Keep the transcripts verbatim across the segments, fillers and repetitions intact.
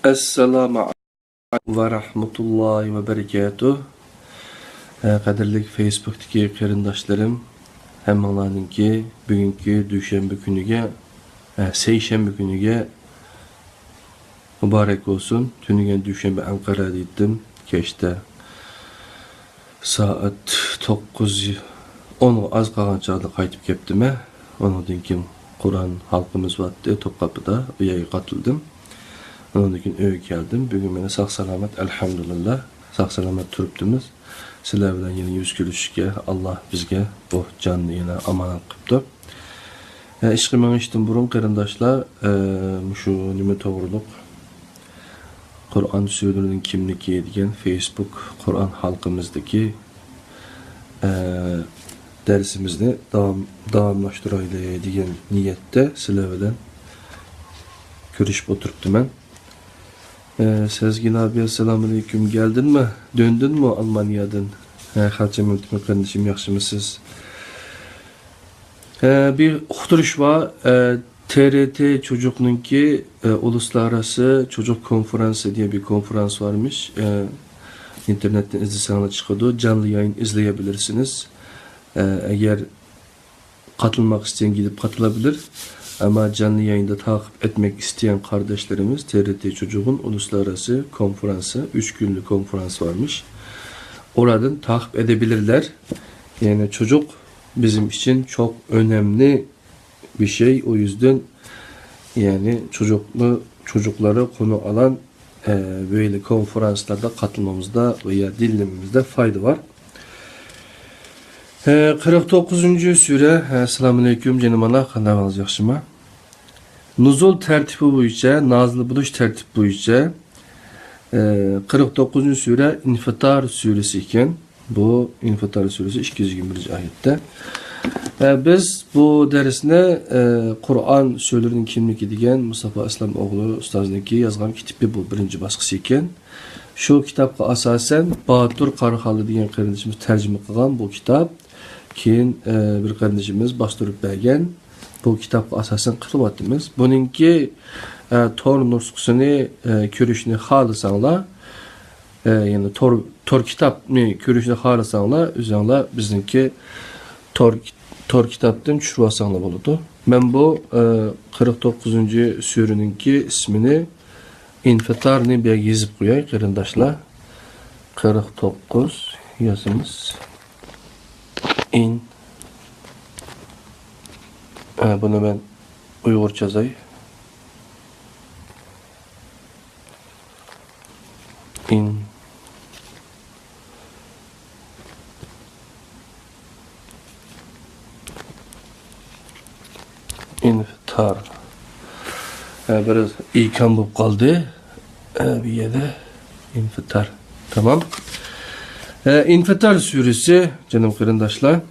ئەسسالامۇ ئەلەيكۇم ۋە رەھمەتۇللاھى ۋە بەرىكاتۇھ. ئە، قەدىرلىك فېيسبۇكتىكى قېرىنداشلىرىم، ھەممىڭلارنىڭكى بۈگۈنكى دۈشەنبە كۈنىگە، ئە، سەيشەنبە كۈنىگە مۇبارەك بولسۇن. تۈنۈگۈن دۈشەنبە ئەنقەرەدە يەتتىم كەچتە. سائەت توققۇز، ئونغا ئاز قالغان چاغدا قايتىپ كەپتىمەن. ئۇنىڭدىن كېيىن قۇرئان ھالقىمىز بارتتى توپقاپىدا، ئۇ يەرگە قاتىلدىم. ئۇنىڭدىن كېيىن ئۆيگە كەلدىم. بۈگۈن مانا ساق-سالامەت، ئەلھەمدۇلىللا، ساق-سالامەت تۇرۇپتىمىز. سىلەر بىلەن يەنە يۈز كۆرۈشۈشكە ئاللا بىزگە بۇ جاننى يەنە ئامانەت قىپتۇ. ئە، ئىشقا مېڭىشتىن بۇرۇن، قېرىنداشلار، ئە، مۇشۇ نېمە توغرۇلۇق، قۇرئان سۈرىلىرىنىڭ كىملىكى دېگەن فېيسبۇك قۇرئان ھالقىمىزدىكى، ئە، دەرسىمىزنى داۋام-، داۋاملاشتۇرايلى دېگەن نىيەتتە سىلەر بىلەن كۆرۈشۈپ ئولتۇرۇپتىمەن. ئە، سەزگىن ئابى، ئەسسالامۇئەلەيكۇم. گەلدىنمۇ؟ دۆندۈنمۇ ئالمانىيەدىن؟ ھە، خەلچە مۆمتىمىن قېرىندىشىم، ياخشىمۇسىز؟ ئە، بىر ئۇقتۇرۇش بار. ئە، تې رې تې چوجۇقنىڭكى، ئە، ئۇلۇسلارئاراسى چوجۇق كونفېرانسى دېگەن بىر كونفېرانس بارمىش. ئە، ئىنتېرنېتتىن ئىزدىسەڭلار چىقىدۇ. جانلى يايىن ئىزلىيەبىلىرسىنىز. ئە، ئەگەر قاتىلماق ئىستىگەن گېلىپ قاتىلابىلىر. ئەمما جانلى يايىندا تاقىپ ئەتمەك ئىستىگەن قارداشلىرىمىز تې رې تې چوجۇغۇن ئۇلۇسلارئاراسى كونفېرانسى، ئۈچ كۈنلۈك كونفېرانس بارمىش. ئوراردىن تاقىپ ئەدەبىلىرلەر. يەنى چوجۇق بىزىم ئۈچۈن چوق ئۆنەملى بىر شەي. ئۇ يۈزدىن، يەنى چوجۇقنى، چوجۇقلارنى قونۇ ئالان، ئە، بۆيلە كونفېرانسلاردا قاتىلمىمىزدا ۋە يا دىنلىمىمىزدە پايدا بار. ئە، قىرىق توققۇزىنچى سۈرە. ئەسسالامۇئەلەيكۇم، جېنىم ئانا، قانداق ئەھۋالىڭىز، ياخشىمۇ؟ نۇزۇل تەرتىپى بويىچە، نازىل بولۇش تەرتىپى بويىچە، ئە، قىرىق توققۇزىنچى سۈرە ئىنفىتار سۈرىسى ئىكەن. بۇ ئىنفىتار سۈرىسى ئىككى يۈز يىگىرمە بىرىنچى ئايەتتە. ئە، بىز بۇ دەرسنى، ئە، قۇرئان سۈرىلىرىنىڭ كىملىكى دېگەن مۇستافا ئىسلام ئوغلى ئۇستازنىڭكى يازغان كىتابى، بۇ بىرىنچى باسقۇچى ئىكەن. شۇ كىتابقا ئاساسەن باتۇر قاراخانلى دېگەن قېرىندىشىمىز تەرجىمە قىلغان بۇ كىتاب. كېيىن، ئە، بىر قېرىندىشىمىز باستۇرۇپ بەرگەن. بۇ كىتابقا ئاساسەن قىلىۋاتىمىز. بۇنىڭكى، ئە، تور نۇسخىسىنى، ئە، كۆرۈشنى خالىساڭلار، ئە، يەنى تور، تور كىتابنى كۆرۈشنى خالىساڭلار، ئۆزۈڭلار بىزنىڭكى تور، تور كىتابتىن چۈشۈرۈۋالساڭلار بولىدۇ. مەن بۇ، ئە، قىرىق توققۇزىنچى سۈرىنىڭكى ئىسمىنى ئىنفىتارنى بۇ يەرگە يېزىپ قوياي، قېرىنداشلار. قىرىق توققۇز يازىمىز. ئىن، ئە، بۇنى مەن ئۇيغۇرچە يازاي. ئىن، ئىنفىتار. ھە، بىراز ئىكەم بولۇپ قالدى. ھە، بۇ يەردە ئىنفىتار. تامام. ھە، ئىنفىتار سۈرىسى، جېنىم قېرىنداشلار.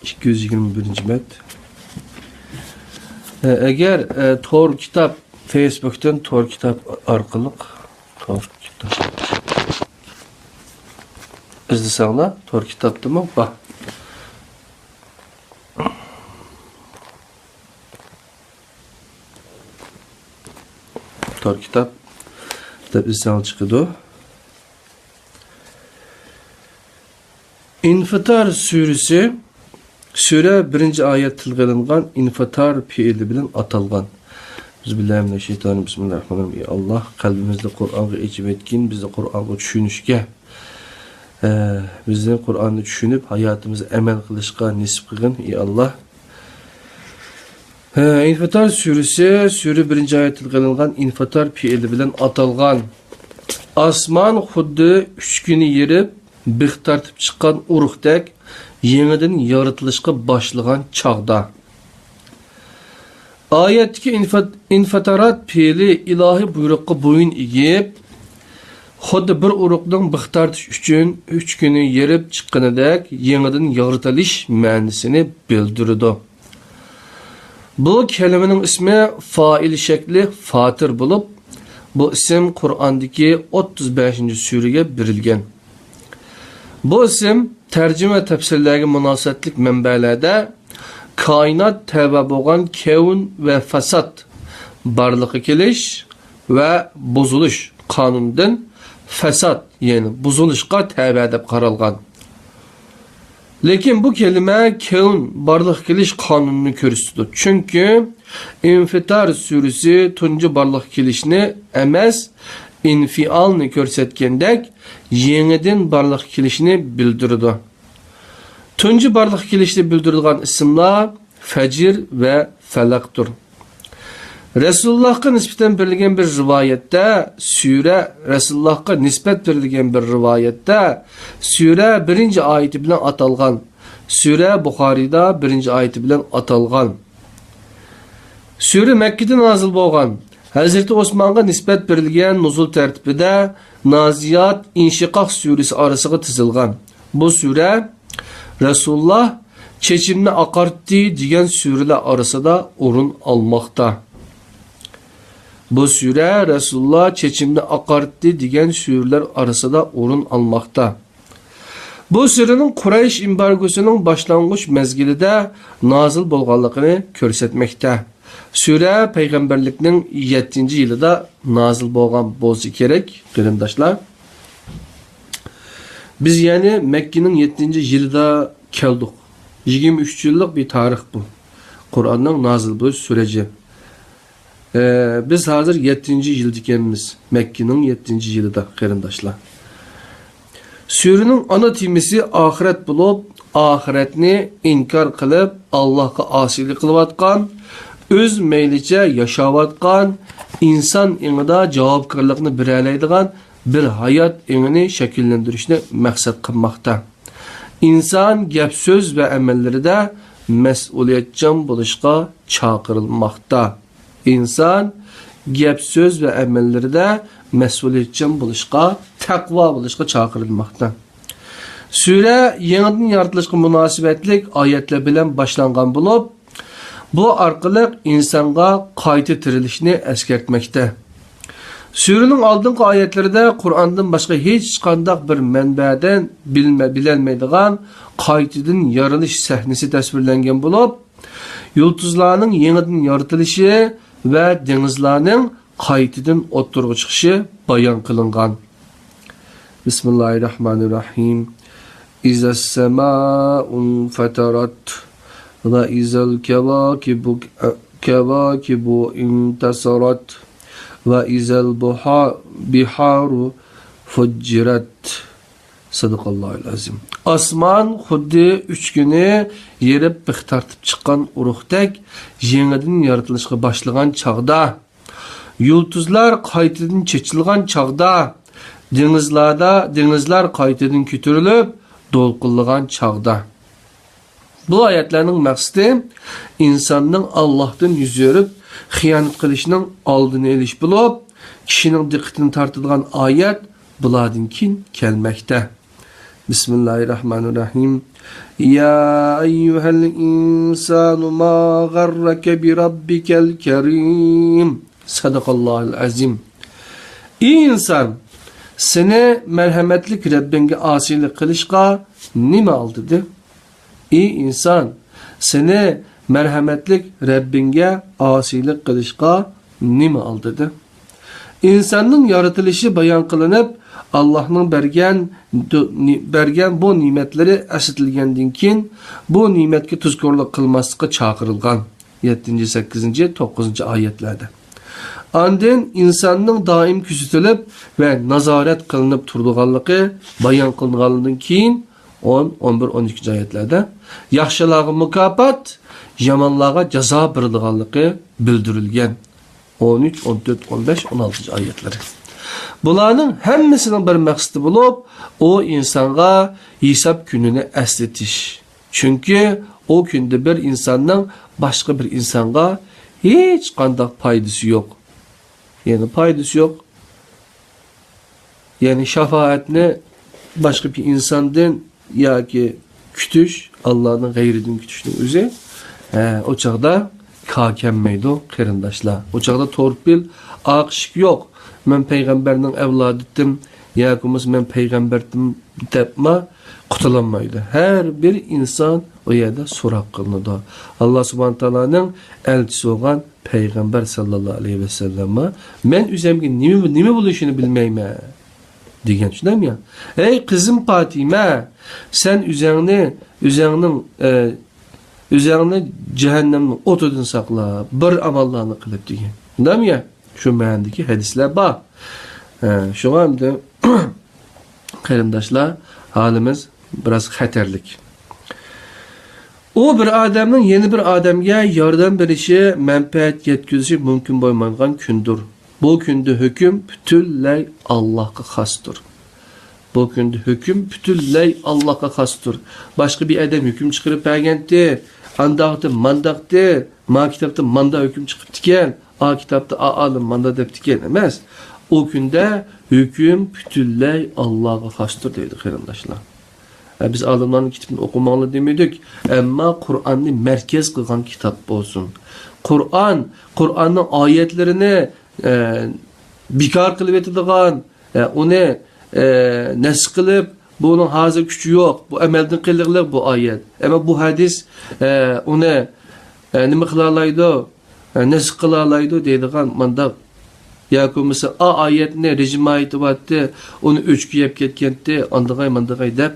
ئىككى يۈز يىگىرمە بىرىنچى بەت. ئە، ئەگەر، ئە، تور كىتاب، فېيسبۇكتىن تور كىتاب ئارقىلىق تور كىتاب ئىزدىسەڭلار، تور كىتابتىمۇ بار. تور كىتاب دەپ ئىزدىسەڭلار چىقىدۇ. ئىنفىتار سۈرىسى، سۈرە بىرىنچى ئايەت تىلغا ئېلىنغان ئىنفىتار پېئىلى بىلەن ئاتالغان. بىسمىللاھىر رەھمانىر رەھىم. بىسمىللاھىر رەھمانىر رەھىم. ئى ئاللا، قەلبىمىزنى قۇرئانغا ئېچىۋەتكىن، بىزنى قۇرئانغا چۈشىنىشكە، ئە، بىزنى قۇرئاننى چۈشىنىپ، ھاياتىمىزدا ئەمەل قىلىشقا نېسىپ قىلغىن، ئى ئاللا. ھە، ئىنفىتار سۈرىسى، سۈرە بىرىنچى ئايەت تىلغا ئېلىنغان ئىنفىتار پېئىلى بىلەن ئاتالغان. ئاسمان خۇددى ئۈچ كۈنى يېرىپ، بىخ تارتىپ چىققان ئۇرۇقتەك يېڭىدىن يارىتىلىشقا باشلىغان چاغدا. ئايەتتىكى ئىنفا-، ئىنفىتارات پېئىلى ئىلاھىي بۇيرۇققا بويۇن ئېگىپ، خۇددى بىر ئۇرۇقنىڭ بىخ تارتىش ئۈچۈن ئۈچ كۈنى يېرىپ چىققىنىدەك يېڭىدىن يارىتىلىش مەنىسىنى بىلدۈرىدۇ. بۇ كەلىمىنىڭ ئىسمى فائىل شەكلى فاتىر بولۇپ، بۇ ئىسىم قۇرئاندىكى ئوتتۇز بەشىنچى سۈرىگە بېرىلگەن. بۇ ئىسىم تەرجىمە ۋە تەپسىرلەرگە مۇناسىۋەتلىك مەنبەلەردە كائىنات تەۋە بولغان كەۋن ۋە فەساد، بارلىققا كېلىش ۋە بۇزۇلۇش قانۇنىدىن فەساد، يەنى بۇزۇلۇشقا تەۋە دەپ قارالغان. لېكىن بۇ كەلىمە كەۋن، بارلىققا كېلىش قانۇنىنى كۆرسىتىدۇ. چۈنكى ئىنفىتار سۈرىسى تۇنجى بارلىققا كېلىشنى ئەمەس، ئىنفىئالنى كۆرسەتكەندەك، يېڭىدىن بارلىققا كېلىشنى بىلدۈرىدۇ. تۇنجى بارلىققا كېلىشنى بىلدۈرىدىغان ئىسىملار فەجر ۋە فەلەقتۇر. رەسۇلۇللاھقا نىسبەتەن بېرىلگەن بىر رىۋايەتتە سۈرە، رەسۇلۇللاھقا نىسبەت بېرىلگەن بىر رىۋايەتتە سۈرە بىرىنچى ئايىتى بىلەن ئاتالغان. سۈرە بۇخارىدا بىرىنچى ئايىتى بىلەن ئاتالغان. سۈرە مەككىدە نازىل بولغان. ھەزرىتى ئوسمانغا نىسبەت بېرىلگەن نۇزۇل تەرتىپىدە نازىيات، ئىنشىقاق سۈرىسى ئارىسىغا تىزىلغان. بۇ سۈرە رەسۇلۇللاھ چېچىمنى ئاقارتتى دېگەن سۈرىلەر ئارىسىدا ئورۇن ئالماقتا. بۇ سۈرە رەسۇلۇللاھ چېچىمنى ئاقارتتى دېگەن سۈرىلەر ئارىسىدا ئورۇن ئالماقتا. بۇ سۈرىنىڭ قۇرەيش ئېمبارگوسىنىڭ باشلانغۇچ مەزگىلىدە نازىل بولغانلىقىنى كۆرسەتمەكتە. سۈرە پەيغەمبەرلىكنىڭ يەتتىنچى يىلىدا نازىل بولغان بولسا كېرەك، قېرىنداشلار. بىز يەنى مەككىنىڭ يەتتىنچى يىلىدا كەلدۇق. يىگىرمە ئۈچ يىللىق بىر تارىخ بۇ. قۇرئاننىڭ نازىل بولۇش سۈرىجى. ئە، بىز ھازىر يەتتىنچى يىلدىكەنمىز. مەككىنىڭ يەتتىنچى يىلىدا، قېرىنداشلار. سۈرىنىڭ ئانا تېمىسى ئاخىرەت بولۇپ، ئاخىرەتنى ئىنكار قىلىپ، ئاللاھقا ئاسىيلىق قىلىۋاتقان، ئۆز مەيلىچە ياشاۋاتقان، ئىنسان ئېڭىدا جاۋابكارلىقنى بېرەلەيدىغان بىر ھايات ئېڭىنى شەكىللەندۈرۈشنى مەقسەت قىلماقتا. ئىنسان گەپ-سۆز ۋە ئەمەللىرىدە مەسئۇلىيەتچان بولۇشقا چاقىرىلماقتا. ئىنسان گەپ-سۆز ۋە ئەمەللىرىدە مەسئۇلىيەتچان بولۇشقا، تەقۋا بولۇشقا چاقىرىلماقتا. سۈرە يېڭىدىن يارىتىلىشقا مۇناسىۋەتلىك ئايەتلەر بىلەن باشلانغان بولۇپ، بۇ ئارقىلىق ئىنسانغا قايتا تىرىلىشنى ئەسكەرتمەكتە. سۈرىنىڭ ئالدىنقى ئايەتلىرىدە قۇرئاندىن باشقا ھېچقانداق بىر مەنبەدىن بىلمە-، بىلەلمەيدىغان قايتىدىن يارىلىش سەھنىسى تەسۋىرلەنگەن بولۇپ، يۇلتۇزلارنىڭ يېڭىدىن يارىتىلىشى ۋە دېڭىزلارنىڭ قايتىدىن ئوتتۇرىغا چىقىشى بايان قىلىنغان. بىسمىللاھىررەھمانىررەھىم. إذا السماء انفطرت، وإذا الكواكب، كواكب انتثرت، وإذا البحا-، بحار فجرت. سەدىقاللاھۇل ئەزىم. ئاسمان خۇددى ئۈچكۈنى يېرىپ بىخ تارتىپ چىققان ئۇرۇقتەك يېڭىدىن يارىتىلىشقا باشلىغان چاغدا، يۇلتۇزلار قايتىدىن چېچىلغان چاغدا، دېڭىزلاردا، دېڭىزلار قايتىدىن كۆتۈرۈلۈپ دولقۇنلىغان چاغدا. بۇ ئايەتلەرنىڭ مەقسىتى ئىنساننىڭ ئاللاھتىن يۈز ئۆرۈپ خىيانەت قىلىشىنىڭ ئالدىنى ئېلىش بولۇپ، كىشىنىڭ دىققىتىنى تارتىدىغان ئايەت بۇلاردىن كېيىن كەلمەكتە. بىسمىللاھىررەھمانىررەھىم. يا أيها الإنسان ما غرك بربك الكريم. سەدىقاللاھۇل ئەزىم. ئى ئىنسان، سېنى مەرھەمەتلىك رەببىڭگە ئاسىيلىق قىلىشقا نېمە ئالدىدى؟ ئى ئىنسان، سېنى مەرھەمەتلىك رەببىڭگە ئاسىيلىق قىلىشقا نېمە ئالدىدى؟ ئىنساننىڭ يارىتىلىشى بايان قىلىنىپ، ئاللاھنىڭ بەرگەن، بەرگەن بۇ نېمەتلىرى ئەسلىتىلگەندىن كېيىن، بۇ نېمەتكە تۇزكورلۇق قىلماسلىققا چاقىرىلغان. يەتتىنچى، سەككىزىنچى، توققۇزىنچى ئايەتلەردە. ئاندىن ئىنساننىڭ دائىم كۆزىتىلىپ ۋە نازارەت قىلىنىپ تۇرىدىغانلىقى بايان قىلىنغاندىن كېيىن، ئون، ئون بىر، ئون ئىككىنچى ئايەتلەردە ياخشىلارغا مۇكاپات، يامانلارغا جازا بېرىدىغانلىقى بىلدۈرۈلگەن. ئون ئۈچ، ئون تۆت، ئون بەش، ئون ئالتىنچى ئايەتلىرى. بۇلارنىڭ ھەممىسىنىڭ بىر مەقسىتى بولۇپ، ئۇ ئىنسانغا ھېساب كۈنىنى ئەسلىتىش. چۈنكى ئۇ كۈندە بىر ئىنساننىڭ باشقا بىر ئىنسانغا ھېچقانداق پايدىسى يوق. يەنى پايدىسى يوق. يەنى شاپائەتنى باشقا بىر ئىنساندىن ياكى كۈتۈش، ئاللانىڭ غەيرىدىن كۈتۈشنىڭ ئۆزى، ھە، ئۇ چاغدا كار كەلمەيدۇ، قېرىنداشلار. ئۇ چاغدا تورپىل، ئاق ئىشىك يوق. مەن پەيغەمبەرنىڭ ئەۋلادىدىم ياكى بولمىسا مەن پەيغەمبەردىم دەپما قۇتۇلالمايدۇ. ھەر بىر ئىنسان ئۇ يەردە سوراق قىلىنىدۇ. ئاللا سۇبھانە تائالانىڭ ئەلچىسى بولغان پەيغەمبەر ساللاللاھۇ ئەلەيھى ۋەسەللەممۇ، مەن ئۆزەمگە نېمە، نېمە بولۇشىنى بىلمەيمەن، دېگەن، شۇنداقمۇ يا؟ ئەي قىزىم پاتىمە، سەن ئۆزەڭنى، ئۆزەڭنىڭ، ئە، ئۆزەڭنى جەھەننەمنىڭ ئوتىدىن ساقلا، بىر ئاماللارنى قىلىپ، دېگەن. شۇنداقمۇ يا؟ شۇ مەنىدىكى ھەدىسلەر بار. ئە، شۇڭا ئەمدى قېرىنداشلار، ھالىمىز بىراز خەتەرلىك. ئۇ بىر ئادەمنىڭ يەنە بىر ئادەمگە ياردەم بېرىشى، مەنپەئەت يەتكۈزۈشى مۇمكىن بولمايدىغان كۈندۇر. بۇ كۈندە ھۆكۈم پۈتۈنلەي ئاللاھقا خاستۇر. بۇ كۈندە ھۆكۈم پۈتۈنلەي ئاللاھقا خاستۇر. باشقا بىر ئادەم ھۆكۈم چىقىرىپ بەرگەنتى، ئانداقتى، مانداقتى، ما كىتابتا ماندا ھۆكۈم چىقىپتىكەن، ئا كىتابتا ئا ئالىم ماندا دەپتىكەن ئەمەس. ئۇ كۈندە ھۆكۈم پۈتۈنلەي ئاللاغا خاستۇر دەيدۇ، قېرىنداشلار. ھە، بىز ئالىملارنىڭ كىتابىنى ئوقۇماڭلار دېمىدۇق. ئەمما قۇرئاننى مەركەز قىلغان كىتاب بولسۇن. قۇرئان، قۇرئاننىڭ ئايەتلىرىنى، ئە، بىكار قىلىۋېتىدىغان، ئە، ئۇنى، ئە، نەسخ قىلىپ، بۇنىڭ ھازىر كۈچى يوق، بۇ ئەمەلدىن قېلىغلىق بۇ ئايەت. ئەمما بۇ ھەدىس، ئە، ئۇنى، ئە، نېمە قىلالايدۇ؟ ئە، نەسخ قىلالايدۇ دەيدىغان مانداق. ياكى بولمىسا، ئا ئايەتنى رىجما ئېيتىۋاتتى، ئۇنى ئۆچكە يەپ كەتكەنتى، ئاندىغاي ماندىغاي دەپ،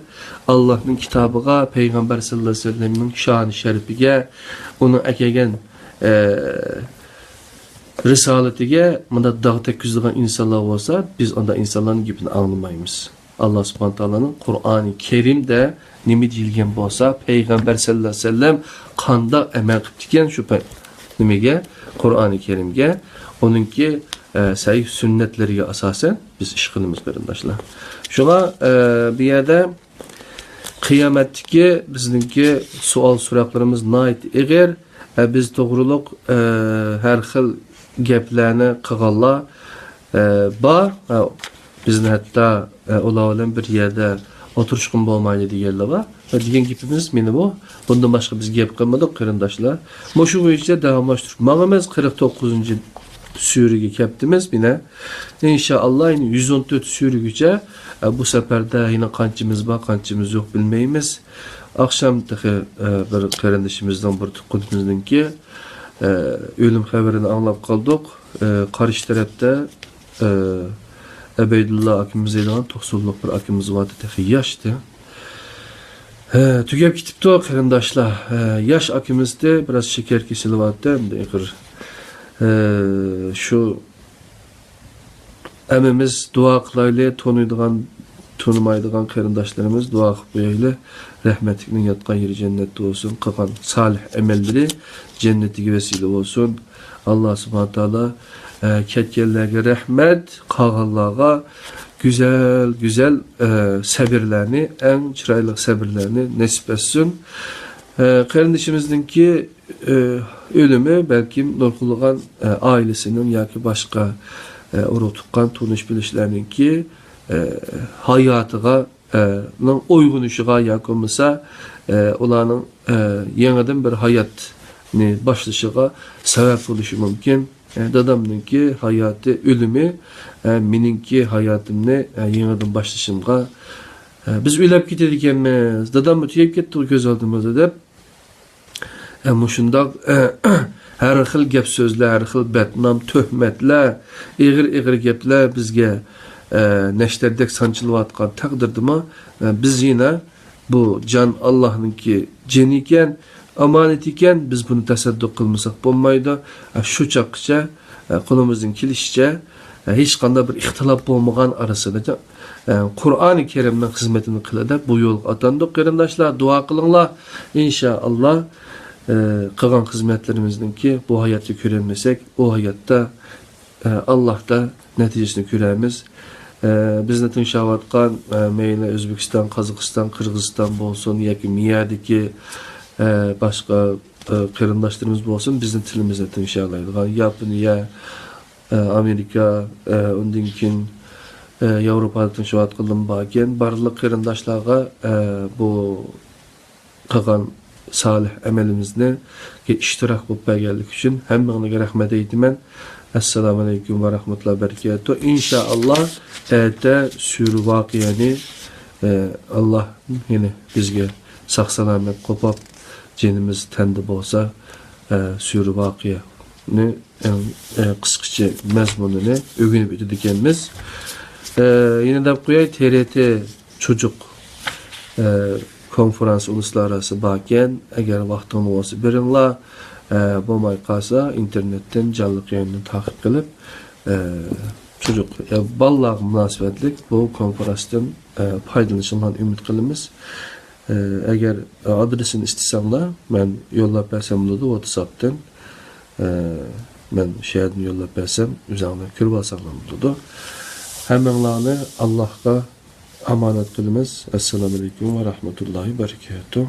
ئاللاھنىڭ كىتابىغا، پەيغەمبەر ساللاللاھۇ ئەلەيھى ۋەسەللەمنىڭ شانى شەرىپىگە، ئۇنىڭ ئەكەلگەن، ئە، رىسالىتىگە مۇنداق داغ تەگكۈزىدىغان ئىنسانلار بولسا، بىز ئانداق ئىنسانلارنىڭ گېپىنى ئاڭلىمايمىز. ئاللا سۇبھانە تائالانىڭ قۇرئانى كەرىمدە نېمە دېيىلگەن بولسا، پەيغەمبەر سەللەللاھۇ ئەلەيھى ۋەسەللەم قانداق ئەمەل قىپتىكەن شۇ پە-، نېمىگە، قۇرئانى كەرىمگە، ئۇنىڭكى، ئە، سەھىھ سۈننەتلىرىگە ئاساسەن بىز ئىش قىلىمىز، قېرىنداشلار. شۇڭا، ئە، بۇ يەردە قىيامەتتىكى بىزنىڭكى سوئال-سوراقلىرىمىز ناھايىتى ئېغىر. ئە، بىز توغرۇلۇق، ئە، ھەر خىل گەپلەرنى قىلغانلار، ئە، بار. ئە، بىزنى ھەتتا، ئە، ئۇلار بىلەن بىر يەردە ئولتۇرۇشقىمۇ بولمايدۇ دېگەنلەر بار. ۋە دېگەن گېپىمىز مانا بۇ. بۇندىن باشقا بىز گەپ قىلمىدۇق، قېرىنداشلار. مۇشۇ بويىچە داۋاملاشتۇرۇپ ماڭىمىز. قىرىق توققۇزىنچى سۈرىگە كەپتىمىز مانا. ئىنشائاللا، يەنە يۈز ئون تۆت سۈرىگىچە، ئە، بۇ سەپەردە يەنە قانچىمىز بار، قانچىمىز يوق بىلمەيمىز. ئاخشام تېخى، ئە، بىر قېرىندىشىمىزنىڭ، بىر تۇغقىنىمىزنىڭكى، ئە، ئۆلۈم خەۋىرىنى ئاڭلاپ قالدۇق. ئە، قارشى تەرەپتە، ئە، ئەبەيدۇللا ئاكىمىز دەيدىغان توقسانلىق بىر ئاكىمىز بارتى، تېخى ياشتى. ھە، تۈگەپ كېتىپتۇ، قېرىنداشلار. ھە، ياش ئاكىمىزدى، بىراز شېكەر كېسىلى بارتى، ئەمدى ئېغىر. ھە، شۇ ھەممىمىز دۇئا قىلايلى، تونۇيدىغان، تونۇمايدىغان قېرىنداشلىرىمىز دۇئا قىلىپ قويايلى. رەھمەتلىكنىڭ ياتقان يېرى جەننەتتە بولسۇن، قىلغان سالىھ ئەمەللىرى جەننىتىگە ۋەسىلە بولسۇن. ئاللا سۇبھانە تائالا، ئە، كەتكەنلەرگە رەھمەت، قالغانلارغا گۈزەل، گۈزەل، ئە، سەبرلەرنى، ئەڭ چىرايلىق سەبرلەرنى نېسىپ ئەتسۇن. ئە، قېرىندىشىمىزنىڭكى، ئە، ئۆلۈمى بەلكىم نۇرغۇنلىغان، ئە، ئائىلىسىنىڭ ياكى باشقا، ئە، ئۇرۇق-تۇغقان، تونۇش-بىلىشلەرنىڭكى، ئە، ھاياتىغا، ئە، نىڭ ئويغىنىشىغا ياكى بولمىسا، ئە، ئۇلارنىڭ، ئە، يېڭىدىن بىر ھاياتنى باشلىشىغا سەۋەب بولۇشى مۇمكىن. ئە، دادامنىڭكى ھاياتى، ئۆلۈمى، ئە، مېنىڭكى ھاياتىمنى، ئە، يېڭىدىن باشلىشىمغا، ئە، بىز ئۆلۈپ كېتىدىكەنمىز، داداممۇ تۈگەپ كەتتىغۇ كۆز ئالدىمىزدا دەپ، ئە، مۇشۇنداق، ئە، ھەر خىل گەپ سۆزلەر، ھەر خىل بەتنام، تۆھمەتلەر، ئېغىر-ئېغىر گەپلەر بىزگە، ئە، نەشتەردەك سانچىلىۋاتقان تەقدىردىمۇ، ئە، بىز يەنە بۇ جان ئاللاھنىڭكى جېنى ئىكەن، ئامانىتى ئىكەن، بىز بۇنى تەسەددۇق قىلمىساق بولمايدۇ. ئە، شۇ چاغقىچە، ئە، قولىمىزدىن كېلىشىچە، ئە، ھېچقانداق بىر ئىختىلاپ بولمىغان ئارىسىدا، ئە، قۇرئانى كەرىمنىڭ خىزمىتىنى قىلە دەپ بۇ يولغا ئاتاندۇق. قېرىنداشلار، دۇئا قىلىڭلار. ئىنشائاللا، ئە، قىلغان خىزمەتلىرىمىزنىڭكى بۇ ھاياتتا كۆرەلمىسەك، ئۇ ھاياتتا، ئە، ئاللاھتا نەتىجىسىنى كۆرەرمىز. ئە، بىزنى تىڭشاۋاتقان، ئە، مەيلى ئۆزبېكىستان، قازاقىستان، قىرغىزىستان بولسۇن ياكى مىيەدىكى، ئە، باشقا، ئە، قېرىنداشلىرىمىز بولسۇن، بىزنىڭ تىلىمىزنى تىڭشالايدىغان ياپونىيە، ئە، ئامېرىكا، ئە، ئۇندىن كېيىن، ئە، ياۋروپادا تىڭشاۋاتقانلىرىمۇ باركەن. بارلىق قېرىنداشلارغا، ئە، بۇ قىلغان سالىھ ئەمىلىمىزنى ئىشتىراك بولۇپ بەرگەنلىكى ئۈچۈن ھەممىڭلارغا رەھمەت ئېيتىمەن. ئەسسالامۇ ئەلەيكۇم ۋە رەھمەتۇللاھى ۋە بەرىكاتۇھ. ئىنشائاللا، ئەتە سۈرە ۋاقىئەنى، ئە، ئاللا يەنە بىزگە ساق-سالامەت قوپاپ، جېنىمىز تەندە بولسا، ئە، سۈرە ۋاقىئەنى ئەڭ، ئە، قىسقىچە مەزمۇنىنى ئۆگىنىپ ئۆتىدىكەنمىز. ئە، يەنە دەپ قوياي، تې رې تې چوجۇق، ئە، كونفېرانس ئۇلۇسلار ئاراسىدا باركەن، ئەگەر ۋاقتىڭلار بولسا بېرىڭلار، ئە، بولماي قالسا ئىنتېرنېتتىن جانلىق يايىننى تاقىپ قىلىپ، ئە، چوجۇق، ئە، بالىلارغا مۇناسىۋەتلىك بۇ كونفېرانستىن، ئە، پايدىلىنىشىڭلارنى ئۈمىد قىلىمىز. ئە، ئەگەر، ئە، ئادرېسىنى ئىستىسەڭلار، مەن يوللاپ بەرسەم بولىدۇ ۋاتساپتىن. ئە، مەن شۇ يەردىن يوللاپ بەرسەم، ئۆزۈڭلار كۆرۈپ ئالساڭلار بولىدۇ. ھەممىڭلارنى ئاللاھقا ئامانەت قىلىمىز. ئەسسالامۇ ئەلەيكۇم ۋە رەھمەتۇللاھى ۋە بەرىكاتۇھ.